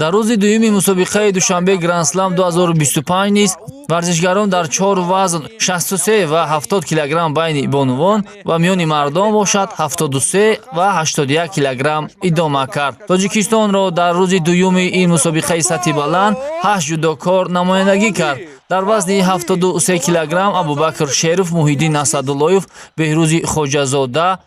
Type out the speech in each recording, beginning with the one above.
Дар рӯзи дуюми мусобиқаи Душанбе Грандслам 2025 низ варзишгарон дар чор вазн, 63 ва 70 килограмм байни бонувон ва миёни мардон бошад 73 ва 81 килограмм, идома кард. Тоҷикистонро дар рӯзи дуюми ин мусобиқаи сатҳи баланд ҳашт ҷудокор намояндагӣ кард. Дар вазни 73 килограмм Абубакр Шеров, Муҳиддин Асадуллоев, Беҳрӯзи Хоҷазода,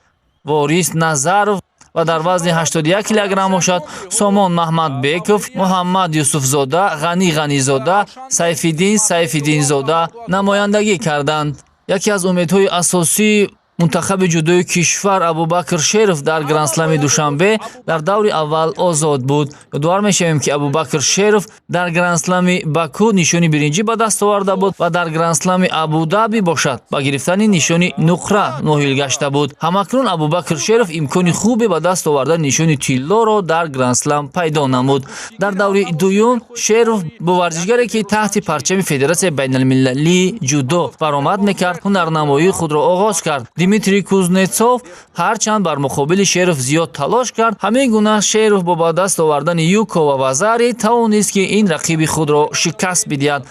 Ворис Назаров ва дар вазни 81 килограмм бошад Сомон Маҳмадбеков, Муҳаммад Юсуфзода, Ғанӣ Ғанизода, Сайфиддин Сайфиддинзода намояндагӣ карданд. Яке аз умедҳои асосии мунтахаби ҷудои кишвар Абубакр Шеров дар Грандслами Душанбе дар даври аввал озод буд. Ёдовар мешавем, ки Абубакр Шеров дар Грандслами Баку нишони биринҷӣ ба даст оварда буд ва дар Грандслами Абудаби бошад ба гирифтани нишони нуқра ноҳил гашта буд. Ҳамакнун Абубакр Шеров имкони хубе ба даст овардани нишони тиллоро дар Грандслам пайдо намуд. Дар даври дуюм Шеров бо варзишгаре, ки таҳти парчами Федератсияи байналмилалии ҷудо баромад мекард, ҳунарнамоии худро оғоз кард. Дмитрий Кузнецов ҳарчанд бар муқобили Шеров зиёд талош кард, ҳамин гуна Шеров бо ба даст овардани юко ва вазари тавонист, ки ин рақиби худро шикаст бидиҳад.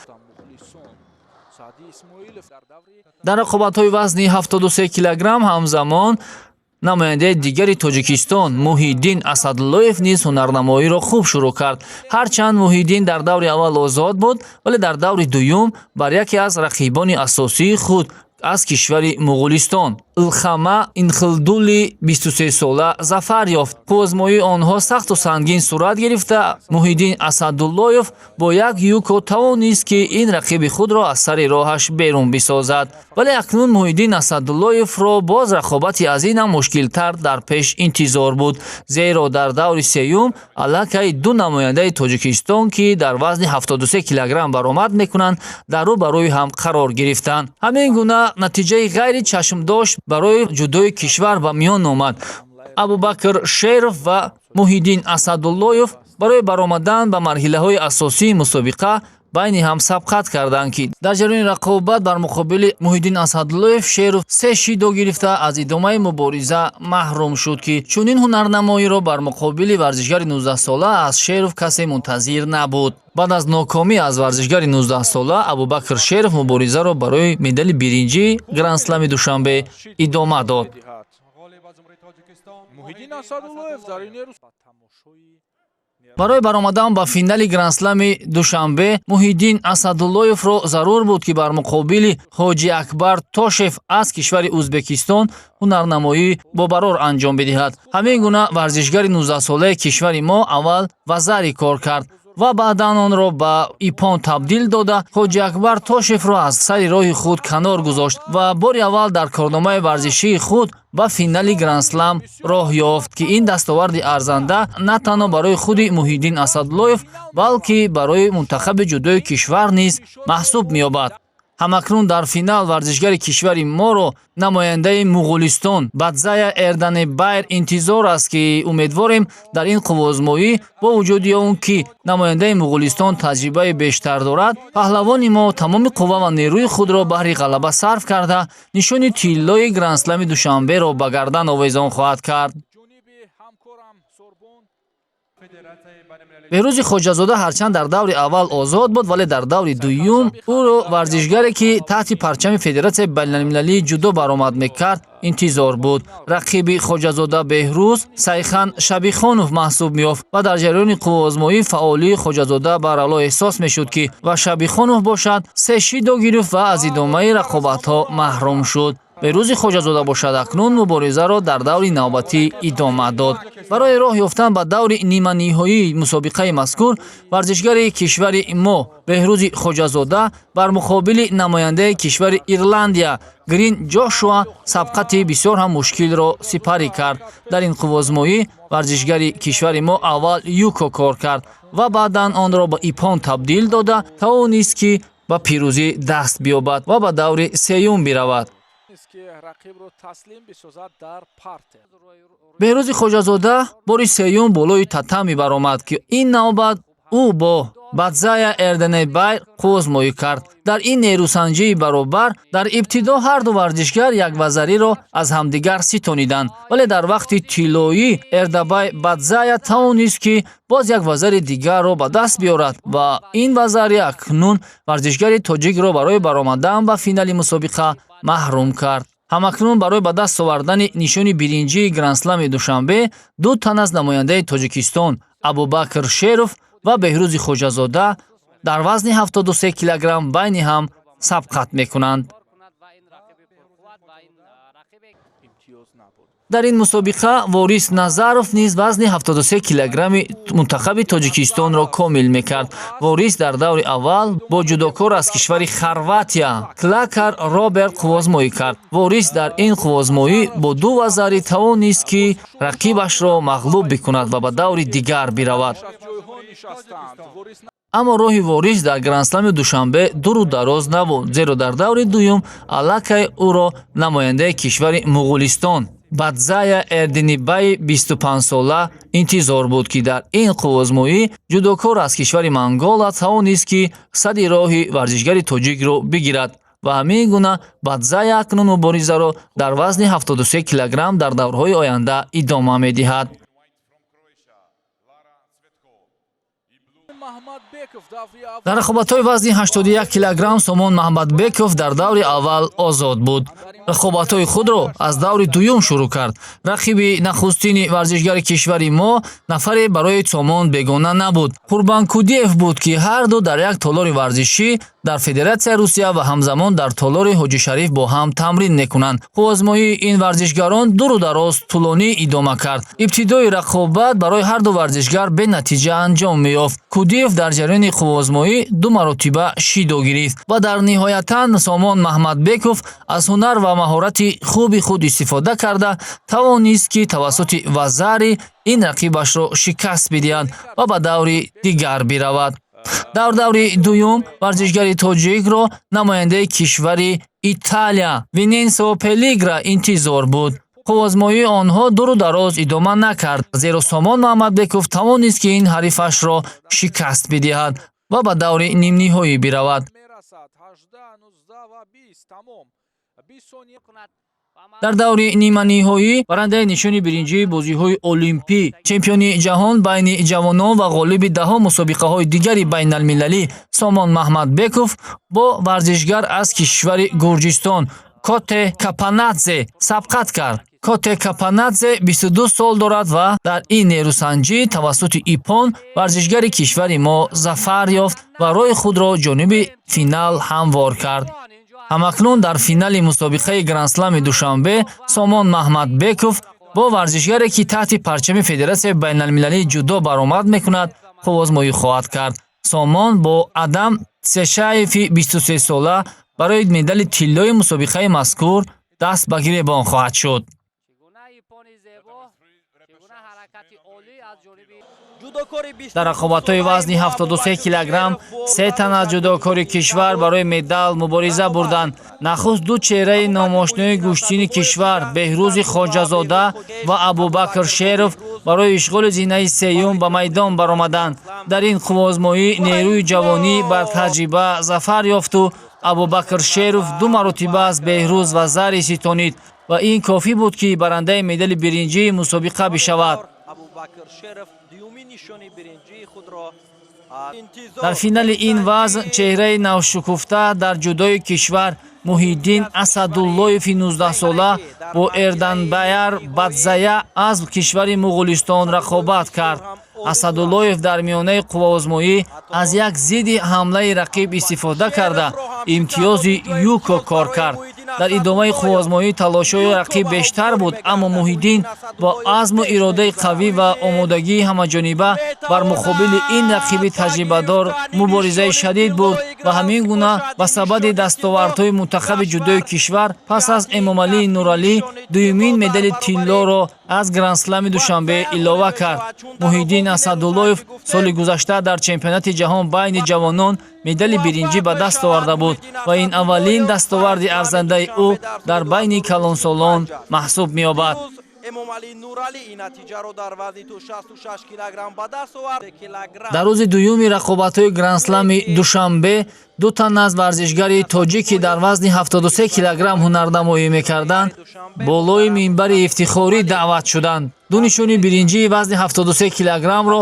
Дар рақобатҳои вазни 73 килограмм ҳамзамон намояндаи дигари Тоҷикистон Муҳиддин Асадуллоев низ ҳунарнамоиро хуб шурӯъ кард. Ҳарчанд Муҳиддин дар даври аввал озод буд, вале дар даври дуюм бар яке аз рақибони асосии худ аз кишвари Муғулистон Илхама Инхилдули 23-сола зафар ёфт. Қувваозмоии онҳо сахту сангин сурат гирифта, Муҳиддин Асадуллоев бо як юко тавонист, ки ин рақиби худро аз сари роҳаш берун бисозад. Вале акнун Муҳиддин Асадуллоевро боз рақобати аз ин ҳам мушкилтар дар пеш интизор буд, зеро дар даври сеюм аллакай ду намояндаи Тоҷикистон, ки дар вазни 73 килограмм баромад мекунанд, дар рӯ ба рӯи ҳам қарор гирифтанд. Ҳамин гуна натиҷаи ғайри чашмдошт барои ҷудои кишвар ба миён омад. Абубакр Шеров ва Муҳиддин Асадуллоев барои баромадан ба марҳилаҳои асосии мусобиқа байни ҳам сабқат карданд, ки дар ҷараёни рақобат бар муқобили Муҳиддин Асадуллоев Шеров се шидо гирифта, аз идомаи мубориза маҳрум шуд, ки чунин ҳунарнамоиро бар муқобили варзишгари 19-сола аз Шеров касе мунтазир набуд. Баъд аз нокомӣ аз варзишгари 19-сола Абубакр Шеров муборизаро барои медали биринҷии Грандслами Душанбе идома дод. Муҳиддин Асадуллоев дар ин Барои баромадан ба финали Грандслами Душанбе Муҳиддин Асадуллоевро зарур буд, ки бар муқобили Ҳоҷи Акбар Тошев аз кишвари Ӯзбекистон ҳунарнамоӣ бобарор анҷом бидиҳад. Ҳамин гуна варзишгари 19-солаи кишвари мо аввал вазари кор кард ва баъдан онро ба иппон табдил дода, Ҳоҷи Акбар Тошевро аз сари роҳи худ канор гузошт ва бори аввал дар корномаи варзишии худ ба финали Грандслам роҳ ёфт, ки ин дастоварди арзанда на танҳо барои худи Муҳиддин Асадуллоев, балки барои мунтахаби ҷудои кишвар низ маҳсуб меёбад. Ҳамакнун дар финал варзишгари кишвари моро намояндаи Муғулистон Бадзая Эрданебайр интизор аст, ки умедворем, дар ин қувваозмоӣ, бо вуҷуди он ки намояндаи Муғулистон таҷрибаи бештар дорад, паҳлавони мо тамоми қувва ва нерӯи худро баҳри ғалаба сарф карда, нишони тиллои Грандслами Душанберо ба гардан овезон хоҳад кард. Беҳрӯзи Хоҷазода ҳарчанд дар даври аввал озод буд, вале дар даври дуюм ӯро варзишгаре, ки таҳти парчами Федератсияи байналмилалии ҷудо баромад мекард, интизор буд. Рақиби Хоҷазода Беҳрӯз Сайхан Шабихонов маҳсуб меёфт ва дар ҷараёни қувваозмоӣ фаъолии Хоҷазода барало эҳсос мешуд, ки ва Шабихонов бошад се шидо гирифт ва аз идомаи рақобатҳо маҳрум шуд. Беҳрӯзи Хоҷазода бошад акнун муборизаро дар даври навбатӣ идома дод. Барои роҳ ёфтан ба даври ниманиҳоии мусобиқаи мазкур варзишгари кишвари мо Беҳрӯзи Хоҷазода бар муқобили намояндаи кишвари Ирландия Грин Ҷошуа сабқати бисёр ҳам мушкилро сипарӣ кард. Дар ин қувваозмоӣ варзишгари кишвари мо аввал юко кор кард ва баъдан онро ба иппон табдил дода, тавонист, ки ба пирӯзӣ даст биёбад ва ба даври сеюм биравад. Ки рақибро таслим бисозад дар партер. Беҳрӯзи Хоҷазода бори сеюм болои татами баромад, ки ин навбат ӯ бо Бадзая Эрденебай қуввозмоӣ кард. Дар ин нерӯсанҷии баробар дар ибтидо ҳарду варзишгар як вазариро аз ҳамдигар ситониданд, вале дар вақти тиллоӣ Эрдабай Бадзая тавонист, ки боз як вазари дигарро ба даст биёрад ва ин вазари акнун варзишгари тоҷикро барои баромадан ба финали мусобиқа маҳрум кард. Ҳамакнун барои ба даст овардани нишони биринҷии Грандслами Душанбе ду тан аз намояндаи Тоҷикистон, Абубакр Шеров ва Беҳрӯзи Хоҷазода, дар вазни 73 килограмм байни ҳам сабқат мекунанд. Дар ин мусобиқа Ворис Назаров низ вазни 73 килограмми мунтахаби Тоҷикистонро комил мекард. Ворис дар даври аввал бо ҷудокор аз кишвари Хорватия Клакар Роберт қуввозмоӣ кард. Ворис дар ин қуввозмоӣ бо ду вазари тавонист, ки рақибашро мағлуб бикунад ва ба даври дигар биравад. Аммо роҳи Ворис дар Грандслами Душанбе дуру дароз набуд, зеро дар даври дуюм аллакай ӯро намояндаи кишвари Муғулистон Бадзая Эрдинибаи 25-сола интизор буд, ки дар ин қуввозмоӣ ҷудокор аз кишвари Монгола тавонист, ки сади роҳи варзишгари тоҷикро бигирад ва ҳамин гуна Бадзая акнун муборизаро дар вазни 73 килограмм дар даврҳои оянда идома медиҳад. Дар рақобатҳои вазни 81 килограмм Сомон Маҳмадбеков дар даври аввал озод буд. Рақобатҳои худро аз даври дуюм шурӯъ кард. Рақиби нахустини варзишгари кишвари мо нафаре барои Сомон бегона набуд. Қурбан Кудиев буд, ки ҳарду дар як толори варзишӣ дар Федератсияи Русия ва ҳамзамон дар толори Ҳоҷишариф бо ҳам тамрин мекунанд. Қуввозмоии ин варзишгарон дуру дароз тӯлонӣ идома кард. Ибтидои рақобат барои ҳарду варзишгар бенатиҷа анҷом меёфт. Кудиев дар ҷараёни қуввозмоӣ ду маротиба шидо гирифт ва дар ниҳоятан Сомон Маҳмадбеков аз ҳунар ва маҳорати хуби худ истифода карда тавонист, ки тавассути вазари ин рақибашро шикаст бидиҳад ва ба даври дигар биравад. Дар даври дуюм варзишгари тоҷикро намояндаи кишвари Италия Виненсо Пелигра интизор буд. Қуввозмоии онҳо дуру дароз идома накард, зеро Сомон Маҳмадбеков тавонист, ки ин ҳарифашро шикаст бидиҳад ва ба даври нимниҳоӣ биравад. Дар даври ниманиҳоӣ барандаи нишони биринҷии бозиҳои олимпӣ, чемпиони ҷаҳон байни ҷавонон ва ғолиби даҳо мусобиқаҳои дигари байналмилалӣ Сомон Маҳмадбеков бо варзишгар аз кишвари Гурҷистон Коте Капанадзе сабқат кард. Коте Капанадзе 22 сол дорад ва дар ин нерӯсанҷӣ тавассути ипон варзишгари кишвари мо зафар ёфт ва роҳи худро ҷониби финал ҳамвор кард. Ҳамакнун дар финали мусобиқаи Грандслами Душанбе Сомон Маҳмадбеков бо варзишгаре, ки таҳти парчами Федератсияи байналмилалии ҷудо баромад мекунад, қуввозмоӣ хоҳад кард. Сомон бо Адам Цешаеви 23-сола барои медали тиллои мусобиқаи мазкур даст ба гиребон хоҳад шуд. Дар рақобатҳои вазни 73 килограмм се тан аз ҷудокори кишвар барои медал мубориза бурданд. Нахуст ду чеҳраи номошинои гӯштини кишвар, Беҳрӯзи Хоҷазода ва Абубакр Шеров, барои ишғоли зинаи сеюм ба майдон баромаданд. Дар ин қуввозмоӣ нерӯи ҷавонӣ бар таҷриба зафар ёфту Абубакр Шеров ду маротиба аз Беҳрӯз ва зари ситонид ва ин кофӣ буд, ки барандаи медали биринҷии мусобиқа бишавад. Дар финали ин вазн чеҳраи навшукуфта дар ҷудои кишвар Муҳиддин Асадуллоеви 19-сола бо Эрданбаяр Бадзая аз кишвари Муғулистон рақобат кард. Асадуллоев дар миёнаи қувваозмоӣ аз як зидди ҳамлаи рақиб истифода карда имтиёзи юко кор кард. Дар идомаи қувваозмоӣ талошҳои рақиб бештар буд, аммо Муҳиддин бо азму иродаи қавӣ ва омодагии ҳамаҷониба бар муқобили ин рақиби таҷрибадор муборизаи шадид бурд ва ҳамин гуна ба сабади дастовардҳои мунтахаби ҷудои кишвар пас аз Эмомалии Нуралӣ дуюмин медали тиллоро аз Грандслами Душанбе илова кард. Муҳиддин Асадуллоев соли гузашта дар чемпионати ҷаҳон байни ҷавонон медали биринҷӣ ба даст оварда буд ва ин аввалин дастоварди арзандаи ӯ дар байни калонсолон маҳсуб меёбад. Эмомалӣ Нуралӣ ин натиҷаро дар вазни то 66 килограмм ба даст овард. Дар рӯзи дуюми рақобатҳои грандслами Душанбе ду тан аз варзишгари тоҷик, ки дар вазни 73 килограмм ҳунарнамоӣ мекарданд, болои минбари ифтихорӣ даъват шуданд. Ду нишони биринҷии вазни 73 килограммро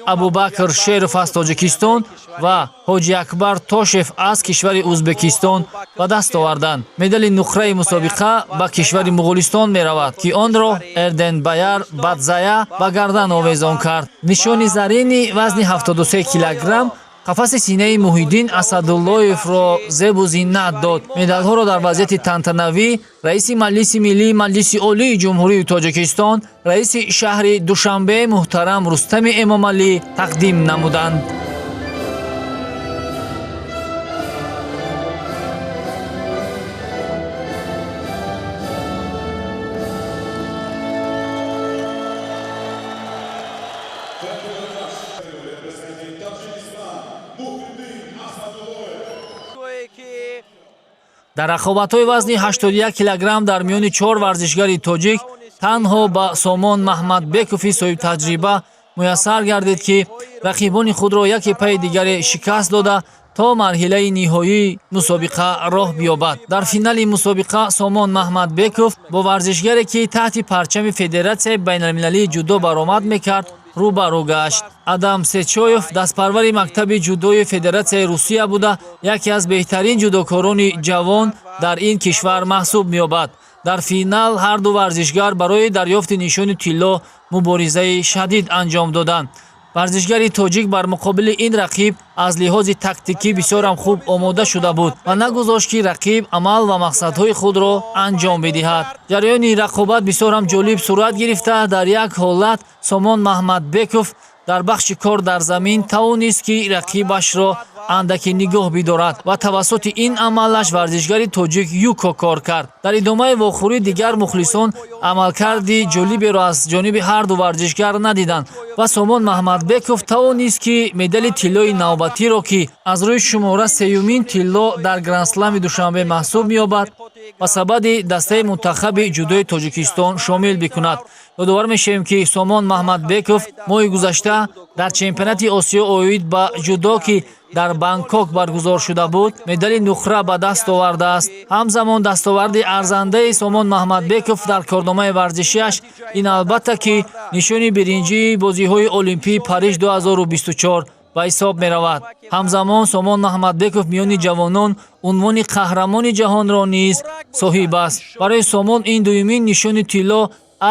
Абубакр Шеров аз Тоҷикистон ва Ҳоҷиакбар Тошев аз кишвари Ӯзбекистон ба даст оварданд. Медали нуқраи мусобиқа ба кишвари Муғулистон меравад, ки онро Эрденбаяр Бадзая ба гардан овезон кард. Нишони зарини вазни 73 килограмм қафаси синаи Муҳиддин Асадуллоевро зебу зиннат дод. Медалҳоро дар вазъияти тантанавӣ раиси Маҷлиси Миллии Маҷлиси Олии Ҷумҳурии Тоҷикистон, раиси шаҳри Душанбе муҳтарам Рустами Эмомалӣ тақдим намуданд. Дар рақобатҳои вазни 81 килограмм дар миёни чор варзишгари тоҷик танҳо ба Сомон Маҳмадбекови соҳибтаҷриба муяссар гардид, ки рақибони худро яке пайи дигаре шикаст дода, то марҳилаи ниҳоии мусобиқа роҳ биёбад. Дар финали мусобиқа Сомон Маҳмадбеков бо варзишгаре, ки таҳти парчами Федератсияи байналмилалии ҷудо баромад мекард, рӯ ба рӯ гашт. Адам Сечоев дастпарвари мактаби ҷудои Федератсияи Русия буда, яке аз беҳтарин ҷудокорони ҷавон дар ин кишвар маҳсуб меёбад. Дар финал ҳар ду варзишгар барои дарёфти нишони тилло муборизаи шадид анҷом доданд. Варзишгари тоҷик бар муқобили ин рақиб аз лиҳози тактикӣ бисёрам хуб омода шуда буд ва нагузошт, ки рақиб амал ва мақсадҳои худро анҷом бидиҳад. Ҷараёни рақобат бисёрам ҷолиб сурат гирифта, дар як ҳолат Сомон Маҳмадбеков дар бахши кор дар замин тавонист, ки рақибашро андаке нигоҳ бидорад ва тавассути ин амалаш варзишгари тоҷик юко кор кард. Дар идомаи вохӯрӣ дигар мухлисон амалкарди ҷолиберо аз ҷониби ҳарду варзишгар надиданд ва Сомон Маҳмадбеков тавонист, ки медали тиллои навбатиро, ки аз рӯи шумора сеюмин тилло дар грандслами Душанбе маҳсуб меёбад, ба сабади дастаи мунтахаби ҷудои Тоҷикистон шомил бикунад. Ёдовар мешавем, ки Сомон Маҳмадбеков моҳи гузашта дар чемпионати Осиё оид ба ҷудо, ки дар Бангкок баргузор шуда буд, медали нуқра ба даст овардааст. Ҳамзамон дастоварди арзандаи Сомон Маҳмадбеков дар корномаи варзишиаш ин, албатта, ки нишони биринҷии бозиҳои Олимпии Париж 2024 ба ҳисоб меравад. Ҳамзамон Сомон Маҳмадбеков миёни ҷавонон унвони қаҳрамони ҷаҳонро низ соҳиб аст. Барои Сомон ин дуюмин нишони тилло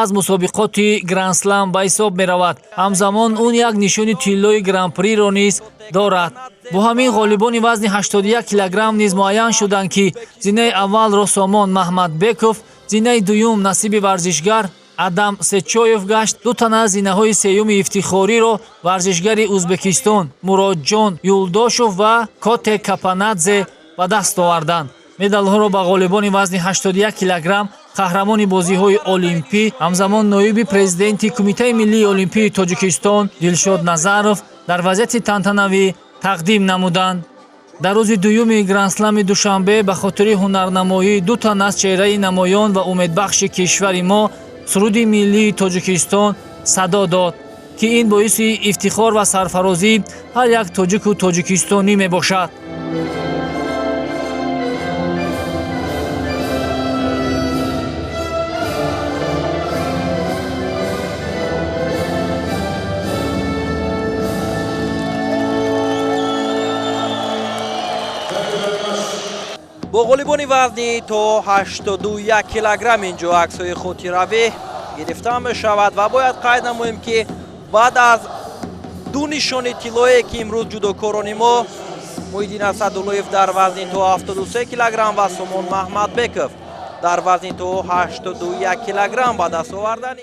аз мусобиқоти грандслам ба ҳисоб меравад. Ҳамзамон ӯ як нишони тиллои гран-приро низ дорад. Бо ҳамин ғолибони вазни 81 килограмм низ муайян шуданд, ки зинаи аввалро Сомон Маҳмадбеков, зинаи дуюм насиби варзишгар Адам Сечоев гашт. Ду тана аз зинаҳои сеюми ифтихориро варзишгари Ӯзбекистон Муродҷон Юлдошев ва Коте Капанадзе ба даст оварданд. Медалҳоро ба ғолибони вазни 81 килограмм қаҳрамони бозиҳои олимпӣ, ҳамзамон ноиби президенти Кумитаи миллии олимпии Тоҷикистон Дилшод Назаров дар вазъияти тантанавӣ тақдим намуданд. Дар рӯзи дуюми грандслами Душанбе ба хотири ҳунарнамоии ду тан аз чеҳраи намоён ва умедбахши кишвари мо суруди миллии Тоҷикистон садо дод, ки ин боиси ифтихор ва сарфарозии ҳар як тоҷику тоҷикистонӣ мебошад. Бо ғолибони вазни то 81 килограмм инҷо аксҳои хотиравӣ гирифта мешавад ва бояд қайд намоем, ки баъд аз ду нишони тиллое, ки имрӯз ҷудокорони мо Муҳиддин Асадуллоев дар вазни то 73 килограмм ва Сомон Маҳмадбеков дар вазни то 81 килограмм ба даст оварданд.